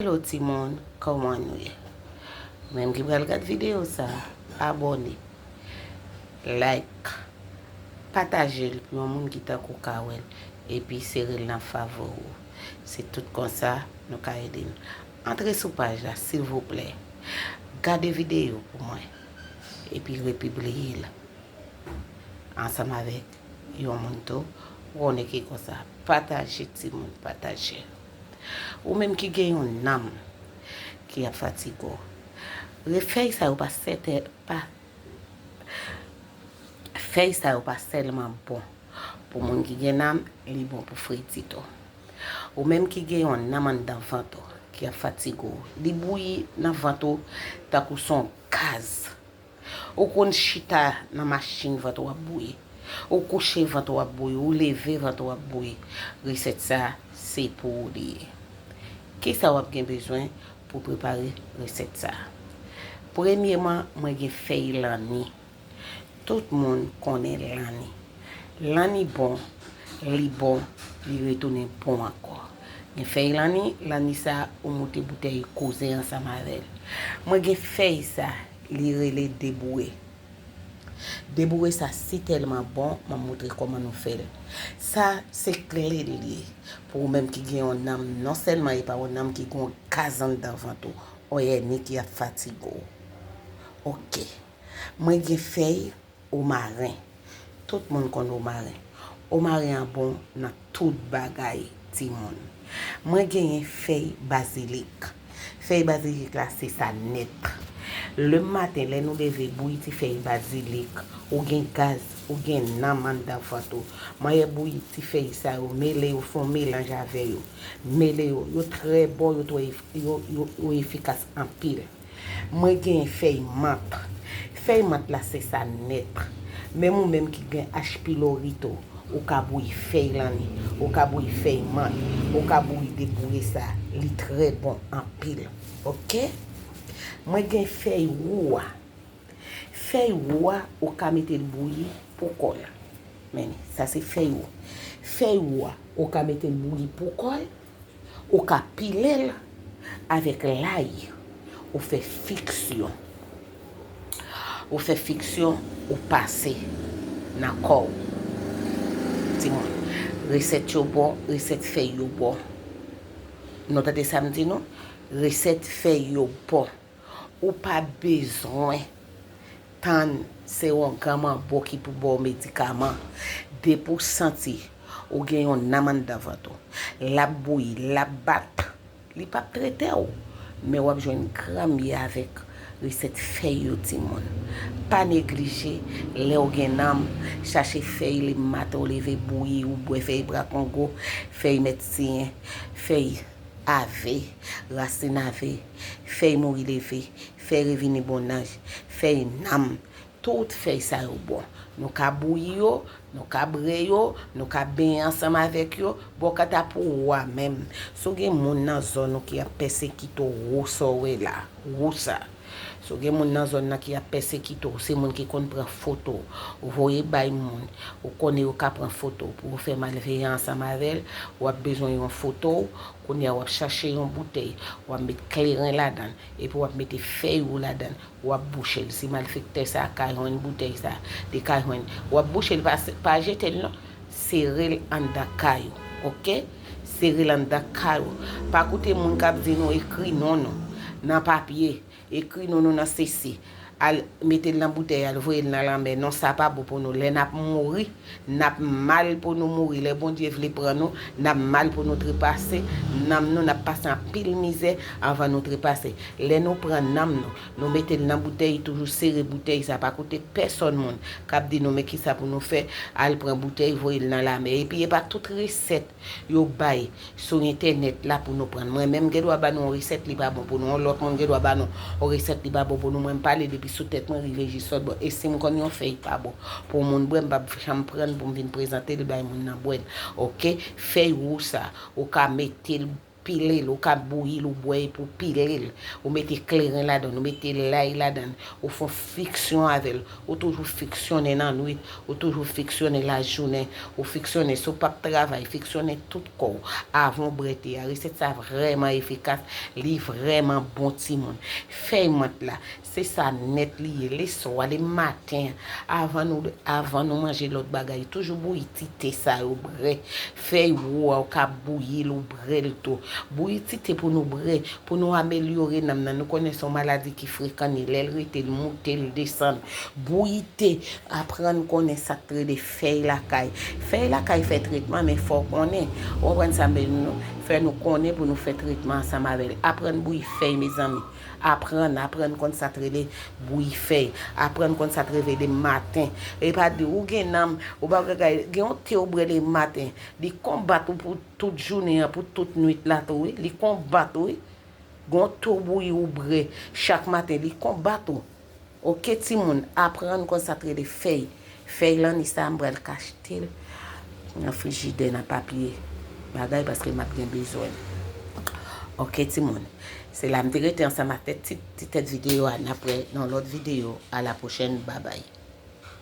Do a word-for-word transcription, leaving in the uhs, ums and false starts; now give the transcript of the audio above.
Hello timoun, kòman nou ye? Ou menm ki pral gad videyo sa, abòne, like, pataje l pou yon moun ki tankou w ka wè l, epi sere l nan favori w. Se tout konsa nou ka ede n. Antre sou paj la, silvouplè. Gade videyo pou mwen, epi repibliye l ansanm avèk yon moun tou. Ou konnen ki konsa. Pataje, timoun, pataje. Ou menm ki gen yon nanm ki ap fatige w, re-, fèy sa yo pa sèten, pa, fèy sa yo pa sèlman bon pou moun ki gen nanm, li bon pou fredi tou. Ou menm ki gen yon nanm anndan vant ou ki ap fatige w, li bouyi nan vant ou tankou se yon gaz. Ou konn chita nan machin, vant ou ap bouyi. Ou kouche, vant ou ap bouyi. Ou leve, vant ou ap bouyi. Resèt sa, se pou ou li ye. Kisa w ap gen bezwen pou prepare resèt sa? Premyeman, mwen gen fèy lanni. Tout moun konnen lanni. Lanni bon, li bon, li retounen bon ankò. Gen fèy lanni, lanni sa ou moute boutèy koze ansanm avè l. Mwen gen fèy sa, li rele deboure. Deboure sa si tèlman bon, m ap montre kòman nou fè l. Sa se kle l ye. Pou ou menm ki gen yon nanm, non sèlman e pa yon nanm ki gen yon gaz anndan vant ou, yon èni ki ap fatige w. Oke. Mwen gen fèy omaren. Tout moun konn omaren. Omaren an bon nan tout bagay, timoun. Mwen genyen fèy bazilik. Fèy bazilik la, se sa nèt. Lematen, lè nou leve, bouyi ti fèy bazilik. Ou gen gaz, ou gen nanm anndan vant ou. Manyè bouyi ti fèy sa yo, mele yo, fè yon melanj avè yo. Mele yo, yo trè bon, yo twò ef-, yo, yo, yo efikas anpil. Mwen gen fèy mant. Fèy mant la se sa nèt. Menm ou menm ki gen H. pylori tou, ou ka bouyi fèy lanni, ou ka bouyi fèy mant, ou ka bouyi deboure sa, li trè bon anpil. Oke? Mwen gen fèy wou a. Fèy wou a, ou ka mete l bouyi pou kò l. Men, sa se fèy wou. Fèy wou a, ou ka mete l bouyi pou kò l. Ou ka pile l avèk lay. Ou fè fiksyon. Ou fè fiksyon, ou pase nan kò w. Timoun, resèt yo bon, resèt fèy yo bon. Nou tande sa m di nou? Resèt fèy yo bon. Ou pa bezwen tann se yon granmanbo ki pou ba w medikaman. Depi w santi ou gen yon nanm anndan vant ou, l ap bouyi, l ap bat, li p ap trete w. Men w ap jwenn granmye avèk resèt fèy yo, timoun. Pa neglije, lè w gen nanm, chache fèy li maten w leve bouyi, ou bwè fèy brakongo, fèy mèt siyen, fèy ave, rasin ave, fèy mouri leve, fèy revini bonnanj, fèy nanm, tout fèy sa yo bon. Nou ka bouyi yo, nou ka bre yo, nou ka benyen ansanm avèk yo. Bon, kanta pou wou a menm, si w gen moun nan zòn ou ki ap pèsekite w, wou sa w wè la, wou sa. Si w gen moun nan zòn nan ki ap pèsekite w, se moun ki konn pran foto, ou voye bay moun, ou konnen yo ka pran foto pou yo fè malveyan ansanm avè l, w ap bezwen yon foto w, kounye a w ap chache yon boutèy, w ap met kleren ladan l, epi w ap mete fèy wou ladan l, w ap bouche l. Si malfektè sa a ka jwenn boutèy sa, li ka jwenn, w ap bouche l, pa, pa jete l non, sere l anndan kay ou, oke? Sere l anndan kay ou. Pa koute moun k ap di nou ekri non nou nan papye, ekri non nou nan sesi, al mete l nan boutèy, al voye l nan lanmè. Non, sa pa bon pou nou. Lè n ap mouri, n ap mal pou nou mouri. Lè Bondye vle pran nou, n ap mal pou nou trepase. Nanm nou, n ap pase anpil mizè anvan nou trepase. Lè nou pran nanm nou, nou mete l nan boutèy, toujou sere boutèy sa. Pa koute pèsòn moun k ap di nou men kisa pou nou fè, al pran boutèy, voye l nan lamè. Epi e pa tout resèt yo bay sou entènèt la pou nou pran. Mwen menm, m gen dwa ba nou yon resèt, li pa bon pou nou. Yon lòt moun gen dwa ba nou yon resèt, li pa bon pou nou. Mwen, m pale depi sou tèt mwen rive jis lòt bò. E si m konn yon fèy pa bon pou moun bwè, m p ap janm pran l pou m vin prezante l bay moun nan bwè l. Oke? Fèy wou sa, ou ka mete l pile l, ou ka bouyi l, ou bwè epi w pile l. Ou mete kleren ladan l, ou mete lay ladan l, ou fè yon fiksyon avè l. Ou toujou fiksyonnen nan nwit, ou toujou fiksyonnen lajounen, ou fiksyonnen si w p ap travay, fiksyonnen tout kò w avan w bwè te a. Resèt sa vrèman efikas, li vrèman bon timoun. Fèy mant la, se sa nèt li ye, leswa, lematen, avan nou, avan nou manje lòt bagay, toujou bouyi ti te sa yo, bwè. Fèy wo a, ou ka bouyi l, ou bwè l tou. Bouyi ti te pou nou bwè, pou nou amelyore nanm nan. Nou konnen se yon maladi ki frekan, ni lè l rete, l moute, l desann. Bouyi te, aprann konnen sa k rele fèy lakay. Fèy lakay fè tretman, men fò w konnen. Ou konprann sa m vle di nou? Fè nou konnen pou nou fè tretman ansanm avè l. Aprann bouyi fèy, mezanmi. Aprann, aprann konn sa k rele bouyi fèy. Aprann konn sa k rele lematen. E pa di ou gen nanm, ou pa gen, gen yon te ou bwè lematen. Li konbat ou pou tout jounen an, pou tout nwit la tou, wi. Li konbat ou, wi. Gen yon te ou bouyi ou bwè chak maten, li konbat ou. Oke, timoun, aprann konn sa k rele fèy. Fèy lanni sa a, m pral ka achte l nan frijidè, nan papye bagay, paske m ap gen bezwen l. Oke, timoun. Se la m te rete ansanm ak tèt, ti, ti tèt videyo a. N ap wè nan lòt videyo. A la pwochèn. Babay.